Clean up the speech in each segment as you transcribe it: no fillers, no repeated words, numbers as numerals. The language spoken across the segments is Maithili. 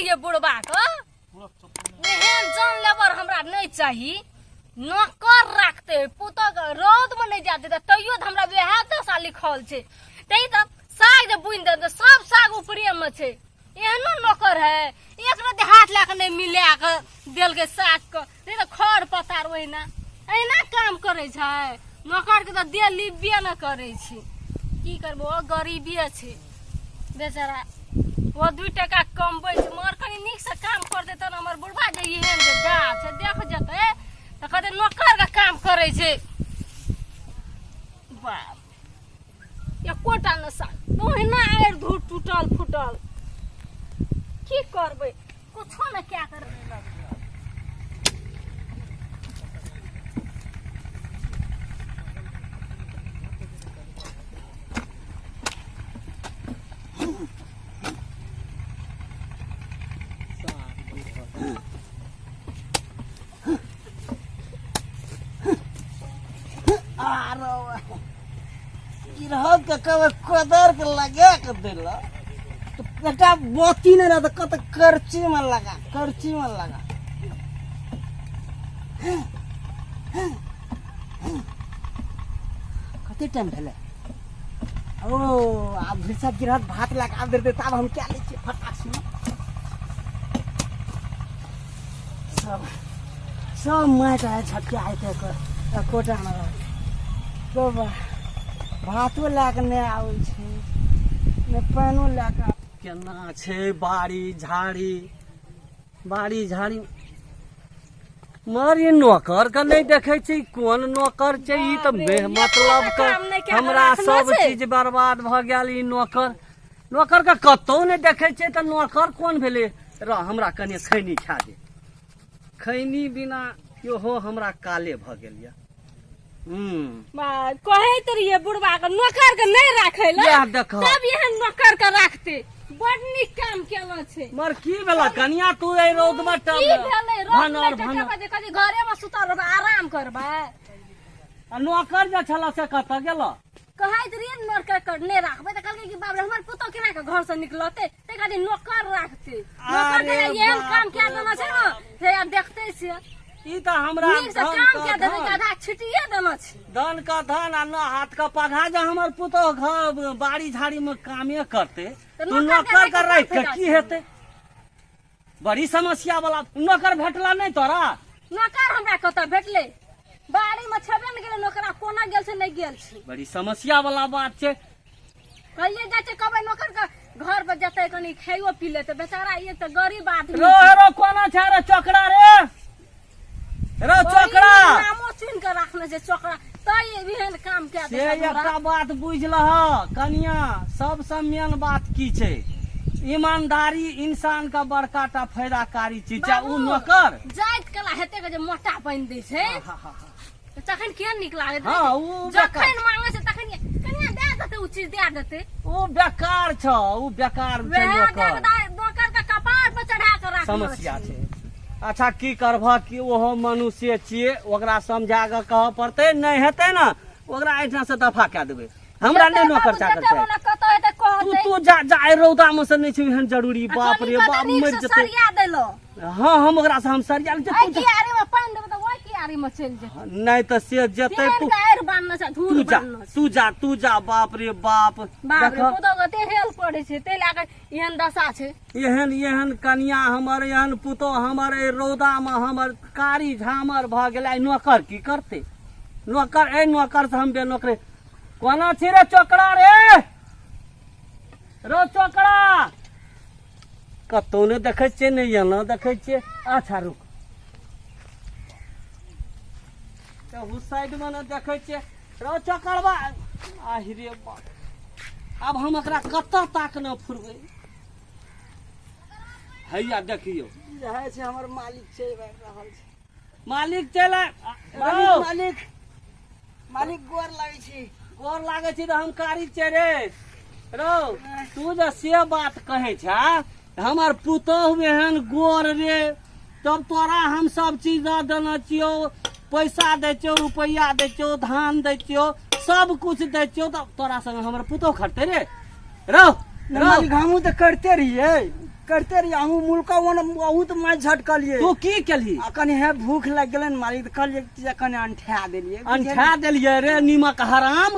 रहियै बुढ़बा के, एहन जान लेबर हमरा नहि चाही। नौकर राखते पुतोह के रौद में नहीं जा देते, तैयो तऽ हमरा वएह दशा लिखल छै। तै तऽ साग जे बुनि देते सब साग ऊपरे में छै। एहनो नौकर है, एक रत्ती हाथ लए कऽ नहि मिला कऽ देलकै साग के, नहि तऽ खर पतार ओहिना एहिना काम करै छै। नौकर के तऽ देह लिबे नहि करै छै। की करबै, ओ गरीबे छै बेचारा, ओ 2 टका कमबै छै, मगर कनि नीकसँ काम करतै तब। हमर बुढ़बा जे एहन जे गाछ छै, देख जेतै तऽ कहतै नौकरके काम करै छै। बाप, एकोटा नशा ओहिना आड़ि धूर टूटल फूटल। की करबै, कुछो ने क्या करबै। गिरहत के कब कोदर के लगा के देला तो बेटा बोती नहीं रहता, कत करची में लगा, करची में लगा। कते टाइम भेलै? ओ आब भृषा गिरहत भात लगा देते, तब हम क्या लै छियै फटाक से। सब सब माटि आइ झटके आइते एकोटा नहि रहल। बाबा भातो लए कऽ नहि आबै छै, नहि पानिओ लए कऽ। केना छै बाड़ी झाड़ी? बाड़ी झाड़ी मगर ई नौकर के नहि देखै छी, कोन नौकर छै ई? तऽ बाप रे, मतलब एकोटा के काम नहि कए कऽ हमरा राखने सब छै। चीज बर्बाद भऽ गेल। ई नौकर, नौकर के कतौ नहि देखै छियै, तऽ नौकर कोन भेलै? रह, हमरा कनि खैनी खा दे। खैनी बिना इहो हमरा काले भऽ गेल यऽ। बा, कहैत रहियै बुढ़बा के नौकर के नहि राखै लए, इएह देखह। तब एहन नौकर के राखते। बड नीक काम केलो छै। मर की भेला कनिया, तू एहि रौद में की भेलै रौद भनर में? भनर टका जे घरे में सुतल रहबै, आराम करबै। आ नौकर जे छल से कतऽ गेल? कहैत रहियै ने नौकर के नहि राखबै, तऽ कहलकै कि बाप रे, हमर पुतोह केना के घर से निकलतै, ताहि खातिर नौकर राखतै। नौकर के अरे एहन बाप काम कए रे देना छै ने, से आब देखते छियै। ई तऽ हमरा नीक से धन काम का कए देबै, धन। आधा छिटिए देना छै। धन का धन आ न हाथ का पघा। जे हमर पुतोह घर बाड़ी झाड़ी में कामे करते, तऽ तू नौकर नौकर के के राखि के फायदा की छै? हेतै? बड़ी समस्या वाला नौकर भेटला नहि तोरा? नौकर हमरा कतऽ भेटलै? बाड़ी में छेबे ने गेलै नौकरा, कोना गेल छै, नहि गेल छै। बड़ी समस्या वाला बात छै। कहिये जाइ छै कबै नौकर के घर पर जेतै, कनि खाइयो पी लेतै बेचारा, एक तऽ गरीब आदमी रो छै। रो, कोना छै रे चोकड़ा रे? रो चोकड़ा, नामो चुनि कऽ राखने छै चोकड़ा, तै एहन काम कए से देलक हमरा। एकटा बात बुझि लह कनिया, सबसँ मेन बात की छै? ईमानदारी इंसान का बड़का टा फायदाकारी चीज छै। उ बाबू, नौकर जाइत कला हेतै के जे मोटा बनि दै छै, तऽ तखन केहन नीक लागैत हाँ, रहै छै। उ बेकार। जखन मांगे छै तखन कनिया दए देतै, उ चीज दए देतै। उ बेकार छ, उ बेकार छै। वएह नौकर नौकर के कपार पर चढ़ा के राखना समस्या छै। अच्छा, की करबह कि ओहो मनुष्य छियै, ओकरा समझा कऽ कहऽ पड़तै। नहि हेतै ने, ओकरा एहिठाम से दफा कए देबै। हमरा नहि नौकर चाकर चाही। कतऽ हेतै तू कहतै। तू जा जा, एहि रौदा मे से नहि छै एहन जरूरी। बाप रे बाप, मरि जेतै। सरिया देलो। हाँ, हम ओकरा से हम सरिया लै छियै, एहि तू जा। कियारी में पानि देबै तऽ ओहि कियारी में चलि जेतै। नहि तऽ से जेतै। तेहन तू के आड़ि बान्हने छै, धूर तू जा, बान्हने छै। तू जा, तू जा। बाप रे बाप, बाप रे, देखह। पुतोह के तेल हेल पड़ै छै, ताहि लए कऽ एहन दशा छै। एहन एहन कनिया हमर, एहन पुतोह हमर, एहि रौदामे हमर कारी झामर भऽ गेलै। आइ नौकर की करतै? नौकर, एहि नौकर से हम बेनौकरे। कोना छी रे चोकड़ा रे? रो चोकड़ा, कतौ नहि देखै छियै, नहि एना देखै छियै। अच्छा रुक, तऽ साइडमे नहि देखै छियै। रो चोकड़बा, आहि रे बाप, आब हम एकरा कतऽ ताकने फुरबै? हैया देखियौ। रहै छै हमर मालिक चलि आबि रहल छै। मालिक चलि आबि- मालिक। रौ, मालिक, मालिक, गोर लागै छी। गोर लागै छी तऽ हम कारी छियै रे? रौ, तू जे से बात कहै छ, हमर पुतोहु एहन गोर रे, तब तोरा हम सब चीज दऽ देने छियौ, पैसा दै छियौ, रुपैआ दै छियौ, धान दै छियौ, सब कुछ दै छियौ, तब तोरा संगे हमर पुतोहु खटतै रे? रौ रौ मालिक, हमहूँ तऽ करते रहियै। करते रहिए, हमहूँ मुल्का ओन बहुत मारि झटकलियै। तू की केलही? आ कनि हे भूख लागि गेलै ने मालिक, तऽ कहलियै जे कनि अंठा देलियै। अंठा देलियै रे नीमक हराम,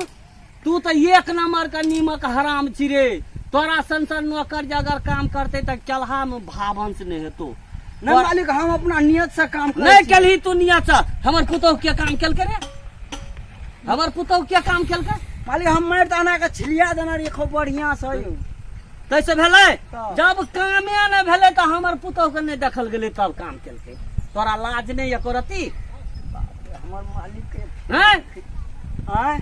तू तऽ एक नंबर के नीमक हराम छी रे। तोरा सन सन नौकर जे अगर काम करते तऽ केलहा में भावंश नहि हेतो। नहि मालिक, हम अपना नियत से काम करै नहि छी। केलही तू नियत से। हमर पुतोह के काम केलकै रे? हमर पुतोह के काम केलकै? मालिक, हम मारि तऽ अना के छिलिया देने रहियै खूब बढ़िया से यौ। तैसे भेलै? तऽ। जब कामे नहि भेलै तऽ हमर पुतोह के नहि देखल गेलै तब काम केलकै। तोरा लाज नहि एको रत्ती? हमर मालिक के हैं? आँय,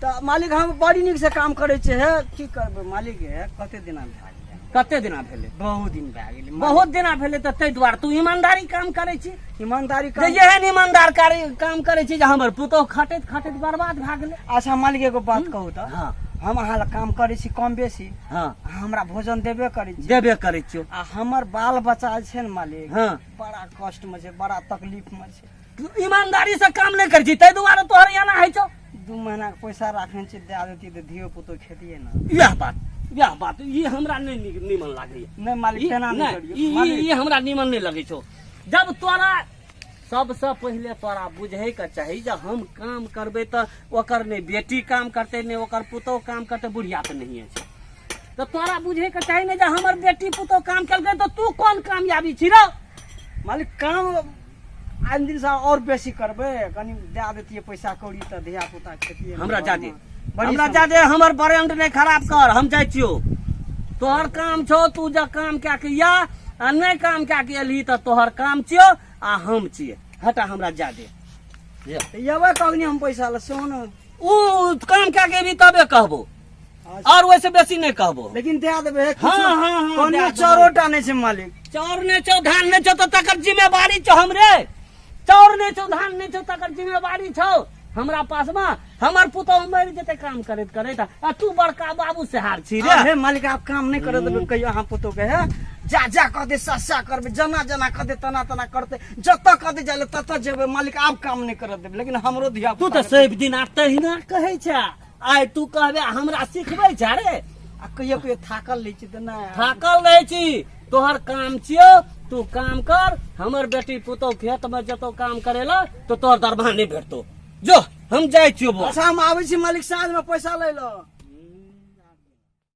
तऽ मालिक हम बड़ी नीक से काम करै छियै। हे की करबै मालिक, हे कते दिना भए गेलै? कते दिना भेलै? बहुत दिन भए गेलै। बहुत दिना भेलै तऽ ताहि दुआरे तू ईमानदारी काम करै छी? ईमानदारी जे काम एहन ईमानदार काम करै छी जे हमर पुतोह खटैत खटैत बर्बाद भए गेलै। अच्छा मालिक, एगो बात कहू तऽ? हाँ। हम अहाँ लग काम करै छी कम बेसी, हाँ, अहाँ हमरा भोजन देबे करै छी? देबे करै छियौ। आ हमर बाल बच्चा जे छै ने मालिक, हाँ, बड़ा कष्ट मे छै, बड़ा तकलीफ मे छै। तू ईमानदारी से काम नहि करै छी ताहि दुआरे तोहर एना होइ छौ। 2 महीना के पैसा राखने छी, दए देती तऽ धियो पुतो खेतियै ने। इएह बात, इएह बात, ई हमरा नहि नीक नीमन लागैया। नहि मालिक, तेना नहि करियौ मालिक। ई हमरा नीमन नहि लगै छौ। जब तोरा सबसँ पहिले तोरा बुझैके चाही जे हम काम करबै तऽ ओकर नहि बेटी काम करतै, नहि ओकर पुतोह काम करतै, बुढ़िया तऽ नहिए छै। तऽ तोरा बुझैके चाही ने जे हमर बेटी पुतोह काम केलकै तऽ तू कोन कामयाबी छी रौ? मालिक, काम आन दिन से और बेसी करबै, कनि दए देतियै पैसा कौड़ी तऽ धिया पुता खेतियै। हमरा जा दे। बड़ी हमरा समस्या। जा दे, हमर ब्रांड नहि खराब कर, हम जाइ छियौ। तोहर काम छौ, तू जब काम कए के या आ नहि काम कए के एलही तऽ तोहर काम छियौ आ हम छियै। हटा, हमरा जा दे। तऽ एबै कखनी हम पैसा लए सोन? उ काम कए के एबही तबे कहबो, और ओहिसे बेसी नहि कहबो। लेकिन दए देबै? हाँ, हाँ, हाँ, कनियो दए देबै। चारोटा नहि छै मालिक। चाउर नहि छौ, धान नहि छौ तऽ तकर जिम्मेवारी छौ हमरे? चाउर नहि छौ, धान नहि छौ, तकर जिम्मेवारी छौ हमरा पास मे? हमर पुतोह मरि जेतै काम करैत करैत आ तू बड़का बाबू सेहार छी रे। हे मालिक, आब काम नहि करऽ देबै कहियो अहाँ पुतोह के। हे जा जा कह दे, सा सा करबै, जना जना कह दे तना तना करतै, जतऽ कह दे जाय लए ततऽ जेबै मालिक, आब काम नहि करऽ देबै। लेकिन हमरो धिया तू तऽ सब दिन आ तहिना कहै छै, आइ तू कहबे हमरा सिखबै छै रे? आ कहियो कहियो थाकल रहै छी तऽ नहि थाकल रहै छी। तोहर काम छियौ, तू काम कर। हमर बेटी पुतोह खेत में जेतौ काम करे ला तो तोहर दरमाहा नहीं भेटतो। जो, हम जाइ छियौ बौआ। अच्छा, हम आबै छी मालिक साँझ में पैसा लै लए।